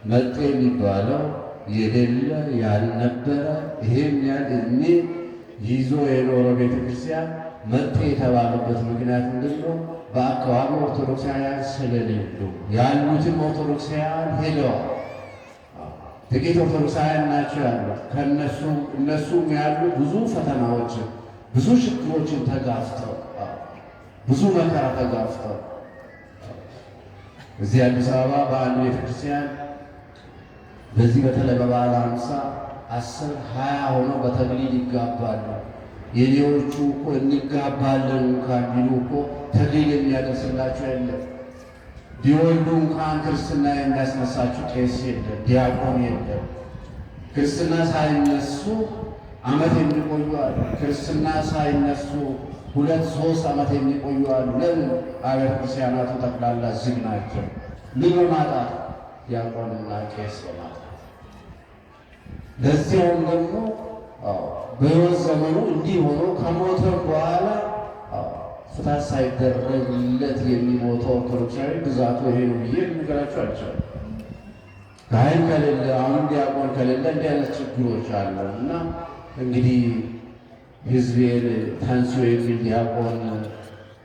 መጤ የሚባለው የሌለ ያልነበረ ይሄን ያህል እድሜ ይዞ የኖረ ቤተክርስቲያን መጤ የተባለበት ምክንያት ምንድን ነው? በአካባቢ ኦርቶዶክሳውያን ስለሌሉ ያሉትም ኦርቶዶክሳውያን ሄደዋል። ጥቂት ኦርቶዶክሳውያን ናቸው ያሉት። ከነሱ እነሱም ያሉ ብዙ ፈተናዎችን ብዙ ችግሮችን ተጋፍተው ብዙ መከራ ተጋፍተው እዚህ አዲስ አበባ በአንድ ቤተክርስቲያን በዚህ በተለይ በበዓለ ሃምሳ 10 20 ሆነው በተግሊል ይጋባሉ። የኔዎቹ እኮ እንጋባለን እንኳን ቢሉ እኮ ተግሊል የሚያደርስላቸው የለም። ቢወልዱ እንኳን ክርስትና የሚያስነሳቸው ቄስ የለም፣ ዲያቆን የለም። ክርስትና ሳይነሱ ዓመት የሚቆዩ አሉ። ክርስትና ሳይነሱ 2 3 ዓመት የሚቆዩ አሉ። ለምን? አብያተ ክርስቲያናቱ ጠቅላላ ዝግ ናቸው። ምን በማጣት? ዲያቆንና ቄስ በማጣት። ለዚያውም ደግሞ በሕይወት ዘመኑ እንዲህ ሆኖ ከሞተ በኋላ ፍትሐት ሳይደረግለት የሚሞተው ኦርቶዶክሳዊ ብዛቱ ይሄ ነው ብዬ ልነግራችሁ አልችልም። ካህን ከሌለ አሁንም ዲያቆን ከሌለ እንዲህ አይነት ችግሮች አሉ። እና እንግዲህ ሕዝቤን ተንሥኡ የሚል ዲያቆን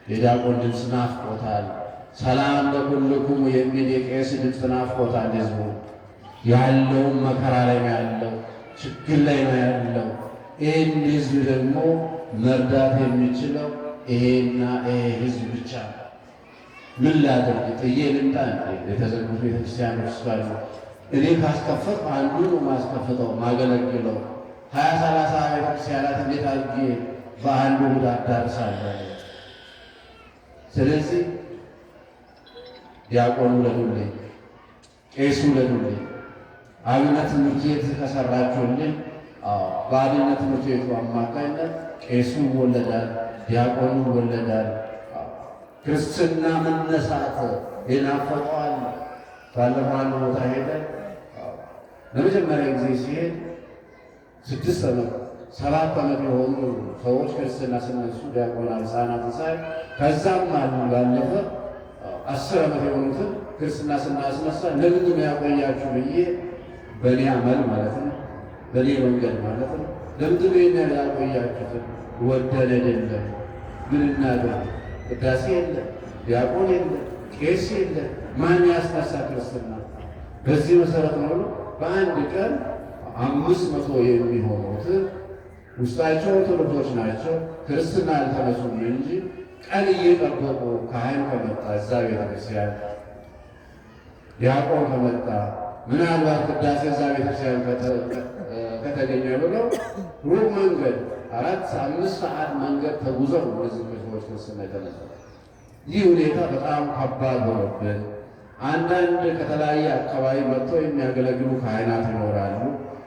የዲያቆን ድምፅ ናፍቆታል። ሰላም ለኩልክሙ የሚል የቄስ ድምፅ ናፍቆታል። ሕዝቡ ያለውን መከራ ላይ ነው ያለው፣ ችግር ላይ ነው ያለው። ይህን ሕዝብ ደግሞ መርዳት የሚችለው ይሄና ይሄ ሕዝብ ብቻ ነው። ምን ላድርግ? ጥዬ ልምጣ እንዴ? የተዘጉት ቤተክርስቲያኖች ስላሉ እኔ ካስከፈትኩ አንዱ ነው ማስከፍተው ማገለግለው። 20 30 ቤተክርስቲያናት እንዴት አድርጌ በአንዱ እሑድ አዳርሳለሁ? ስለዚህ ዲያቆኑ ውለዱልኝ፣ ቄሱ ውለዱልኝ፣ አብነት ትምህርት ቤት ከሰራችሁልኝ፣ በአብነት ትምህርት ቤቱ አማካኝነት ቄሱ ይወለዳል፣ ዲያቆኑ ይወለዳል። ክርስትና መነሳት የናፈቀዋል። ባለፈው አንድ ቦታ ሄደን ለመጀመሪያ ጊዜ ሲሄድ 6 ዓመት 7 ዓመት የሆኑ ሰዎች ክርስትና ሲነሱ ዲያቆናት ሕፃናትን ሳይ ከዛም ባለፈ 10 ዓመት የሆኑትን ክርስትና ስናስነሳ ለምንድን ነው ያቆያችሁ ብዬ በእኔ አመል ማለት ነው፣ በእኔ መንገድ ማለት ነው። ለምንድን ነው ይሄን ያቆያችሁት? ወደን አይደለም። ምን እናድርግ? ቅዳሴ የለ፣ ዲያቆን የለ፣ ቄስ የለ፣ ማን ያስነሳ ክርስትና? በዚህ መሰረት ነው በአንድ ቀን 500 የሚሆኑት ውስጣቸው ኦርቶዶክሶች ናቸው፣ ክርስትና አልተነሱም እንጂ ቀን እየጠበቁ ካህን ከመጣ እዛ ቤተክርስቲያን ዲያቆን ከመጣ ምናልባት ቅዳሴ እዛ ቤተክርስቲያን ከተገኘ ብለው ሩቅ መንገድ 4 5 ሰዓት መንገድ ተጉዘው እነዚህ ሰዎች ክርስትና የተነሱት። ይህ ሁኔታ በጣም ከባድ ሆኖብን አንዳንድ ከተለያየ አካባቢ መጥተው የሚያገለግሉ ካህናት ይኖራሉ።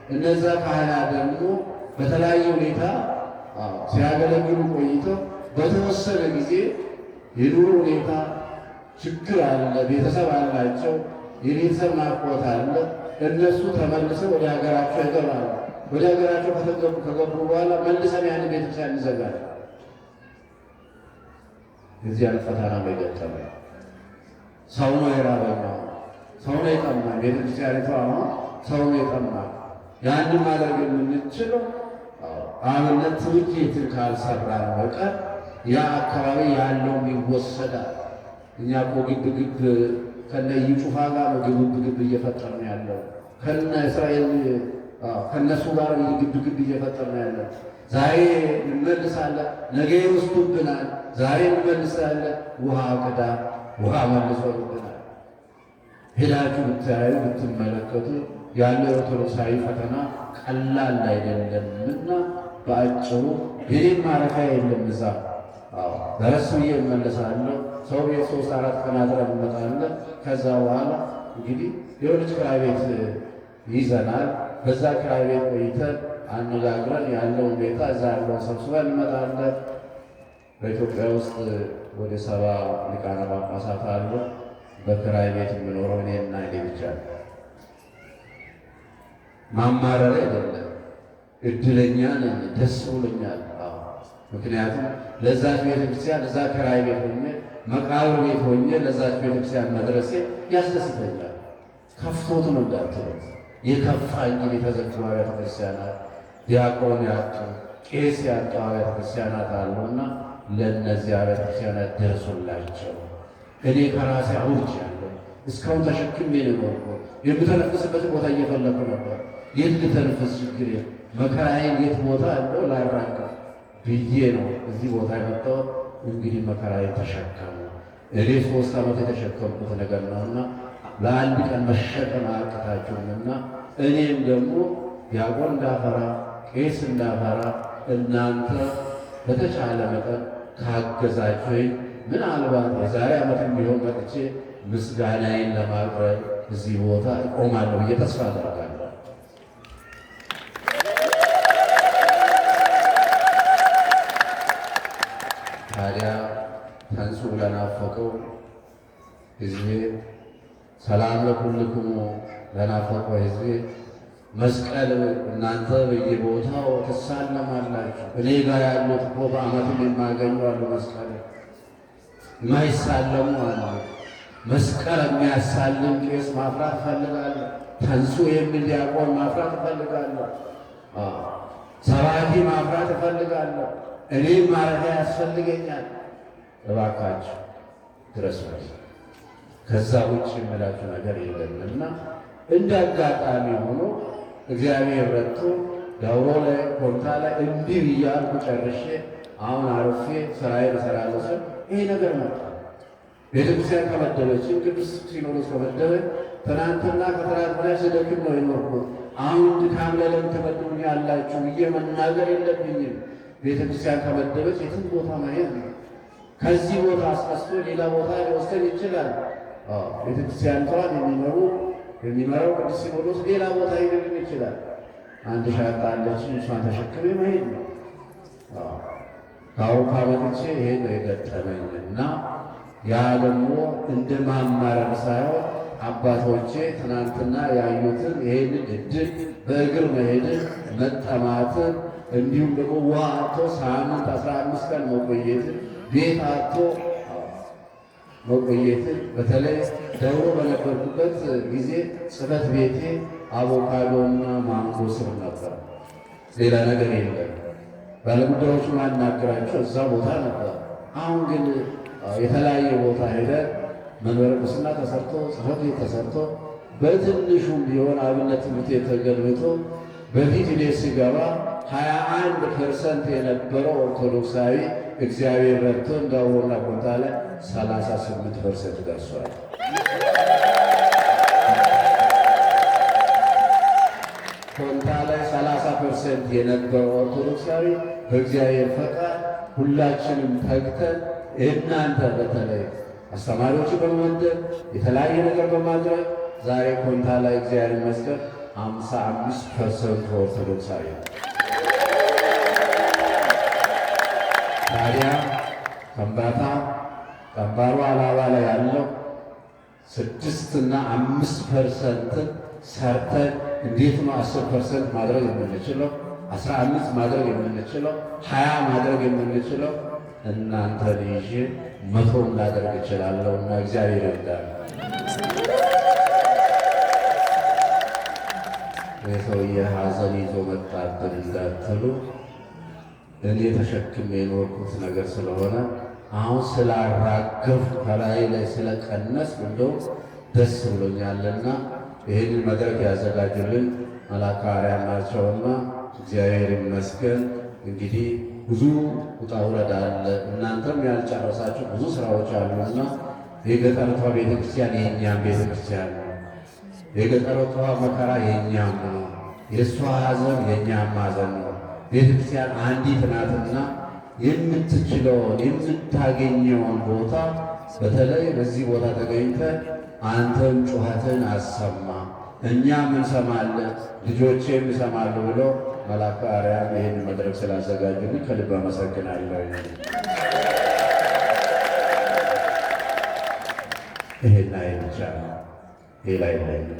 እነዛ ካህናት ደግሞ በተለያየ ሁኔታ ሲያገለግሉ ቆይተው በተወሰነ ጊዜ የኑሮ ሁኔታ ችግር አለ፣ ቤተሰብ አላቸው፣ የቤተሰብ ናፍቆት አለ። እነሱ ተመልሰው ወደ ሀገራቸው ይገባሉ። ወደ ሀገራቸው ከገቡ በኋላ መልሰን ያን ቤተክርስቲያን እንዘጋለን። እዚህ ያለ ፈተና ነው የገጠመው። ሰው ነው የራበው፣ ሰው ነው የጠማ። ቤተክርስቲያኒቷ አሁን ሰው ነው የጠማ። ያንን ማድረግ የምንችለው አብነት ትምህርት ቤትን ካልሰራን በቀር ያ አካባቢ ያለውም ይወሰዳል። እኛ እኮ ግብ ግብ ከነ እዩ ጩፋ ጋር ነው ግብ ግብ እየፈጠርን ያለው። ከነ እስራኤል ከነሱ ጋር ግብ ግብ እየፈጠርን ያለው። ዛሬ እንመልሳለን፣ ነገ ይወስዱብናል። ዛሬ እንመልሳለን፣ ውሃ ቅዳ ውሃ መልሶብናል። ሄዳችሁ ብታዩ ብትመለከቱ ያለው ኦርቶዶክሳዊ ፈተና ቀላል አይደለምና በአጭሩ የኔም ማረፊያ የለም እዛ። አዎ ደረስ ብዬ እመለሳለሁ። ሰው ቤት 3 4 ቀን አድረን እንመጣለን። ከዛ በኋላ እንግዲህ የሆነች ኪራይ ቤት ይዘናል። በዛ ኪራይ ቤት ቆይተን አነጋግረን ያለውን ሁኔታ እዛ ያለውን ሰብስበን እንመጣለን። በኢትዮጵያ ውስጥ ወደ 70 ሊቃነ ጳጳሳት አሉ። በኪራይ ቤት የምኖረው እኔና እኔ ብቻ ነኝ። ማማረር አይደለም፣ እድለኛ ነኝ፣ ደስ ብሎኛል። አዎ ምክንያቱም ለዛች ቤተክርስቲያን እዛ ኪራይ ቤት ሆኜ መቃብር ቤት ሆኜ ለዛች ቤተክርስቲያን መድረሴ ያስደስተኛል። ከፍቶት ነው እንዳትሉት። የከፋኝን የተዘጉ አብያተ ክርስቲያናት፣ ዲያቆን ያጡ፣ ቄስ ያጡ አብያተ ክርስቲያናት አሉና ለእነዚህ አብያተ ክርስቲያናት ደርሱላቸው። እኔ ከራሴ አውርጃለሁ። እስካሁን ተሸክሜ ነው የኖርኩት። የምተነፍስበትን ቦታ እየፈለኩ ነበር። የት ልተንፍስ? ችግር መከራዬን የት ቦታ እንደው ላራግፍ ብዬ ነው እዚህ ቦታ የመጣሁት። እንግዲህ መከራዬን ተሸከሙ። እኔ 3 ዓመት የተሸከምኩት ነገር ነውና ለአንድ ቀን መሸከም አያቅታችሁምና እኔም ደግሞ ዲያቆን እንዳፈራ፣ ቄስ እንዳፈራ እናንተ በተቻለ መጠን ካገዛችሁኝ ምናልባት የዛሬ ዓመትም ቢሆን መጥቼ ምስጋናዬን ለማቅረብ እዚህ ቦታ እቆማለሁ ብዬ ተስፋ አደርጋለሁ። ታዲያ ተንሱ ለናፈቀው ሕዝቤ፣ ሰላም ለኩልክሙ ለናፈቀው ሕዝቤ፣ መስቀል እናንተ በየቦታው ትሳለማላችሁ። እኔ ጋር ያሉት እኮ በዓመትም የማገኙ አሉ። መስቀል የማይሳለሙ አሉ። መስቀል የሚያሳልም ቄስ ማፍራት እፈልጋለሁ። ተንሱ የሚል ዲያቆን ማፍራት እፈልጋለሁ። ሰባኪ ማፍራት እፈልጋለሁ። እኔም ማረፊያ ያስፈልገኛል። እባካችሁ ድረሱ። ከዛ ውጭ የምላችሁ ነገር የለምና እንደ አጋጣሚ ሆኖ እግዚአብሔር ረድቶ ዳውሮ ላይ ኮንታ ላይ እንዲህ እያልኩ ጨርሼ አሁን አርፌ ስራዬን እሰራለሁ ስል ይሄ ነገር መጣ። ቤተክርስቲያን ከመደበችን፣ ቅዱስ ሲኖዶስ ከመደበ፣ ትናንትና ከትናንት ወዲያ ስደክም ነው የኖርኩት። አሁን ድካም ላይ ለምን ትመድቡኛላችሁ ብዬ መናገር የለብኝም። ቤተክርስቲያን ከመደበች የትም ቦታ መሄድ ነው። ከዚህ ቦታ አስነስቶ ሌላ ቦታ ሊወስደን ይችላል። ቤተክርስቲያኒቷን የሚመራው ቅዱስ ሲኖዶስ ሌላ ቦታ ሊሄድልን ይችላል። አንድ ሻንጣ አለችኝ፣ እሷን ተሸክሜ መሄድ ነው። ከአውሮፓ መጥቼ ይሄ ነው የገጠመኝ እና ያ ደግሞ እንደ ማማረር ሳይሆን አባቶቼ ትናንትና ያዩትን ይሄንን እድል፣ በእግር መሄድን፣ መጠማትን፣ እንዲሁም ደግሞ ውሃ አጥቶ ሳምንት 15 ቀን መቆየትን፣ ቤት አጥቶ መቆየትን፣ በተለይ ደውሮ በነበርኩበት ጊዜ ጽሕፈት ቤቴ አቮካዶና ማንጎ ስር ነበር። ሌላ ነገር የለም። ባለጉዳዮቹ ማናገራቸው እዛ ቦታ ነበር። አሁን ግን የተለያየ ቦታ ሄደ መንበረ ቅስና ተሰርቶ፣ ጽሕፈት ቤት ተሰርቶ፣ በትንሹም ቢሆን አብነት ትምህርት ቤት ተገልብቶ፣ በፊት እኔ ስገባ 21% የነበረው ኦርቶዶክሳዊ እግዚአብሔር ረድቶ ዳውሮና ኮንታ ላይ 38% ደርሷል። ኮንታ ላይ 30% የነበረው ኦርቶዶክሳዊ በእግዚአብሔር ፈቃድ ሁላችንም ተግተን፣ እናንተ በተለይ አስተማሪዎችን በመመደብ፣ የተለያየ ነገር በማድረግ ዛሬ ኮንታ ላይ እግዚአብሔር ይመስገን 55% ኦርቶዶክሳዊ ነው። ታዲያ ከምባታ፣ ጠንባሮ፣ አላባ ላይ ያለው 6 እና 5%ን ሰርተን እንዴት ነው 10% ማድረግ የምንችለው? 15 ማድረግ የምንችለው? 20 ማድረግ የምንችለው? እናንተን ይዤ 100ም ላደርግ እችላለሁ እና እግዚአብሔር ይርዳል። የሰውዬ ሐዘን ይዞ መጣብን እንዳትሉ፣ እኔ ተሸክሜ የኖርኩት ነገር ስለሆነ አሁን ስላራገፍኩ፣ ከላይ ላይ ስለቀነስ እንደው ደስ ብሎኛልና ይህንን መድረክ ያዘጋጁልን መልአከ አርያም ናቸውና እግዚአብሔር ይመስገን። እንግዲህ ብዙ ውጣ ውረድ አለ። እናንተም ያልጨረሳችሁ ብዙ ስራዎች አሉና የገጠርቷ ቤተክርስቲያን የእኛም ቤተክርስቲያን ነው። የገጠርቷ መከራ የእኛም ነው። የእሷ ሐዘን የእኛም ሐዘን ነው። ቤተክርስቲያን አንዲት ናትና የምትችለውን የምታገኘውን ቦታ በተለይ በዚህ ቦታ ተገኝተ አንተም ጩኸትን አሰማ፣ እኛም እንሰማለን፣ ልጆቼም ይሰማሉ ብሎ መልአከ አርያም ይህን መድረክ ስላዘጋጁልኝ ከልብ አመሰግናለሁ። ይሄና ይሄ ብቻ ነው፣ ሌላ የለኝም።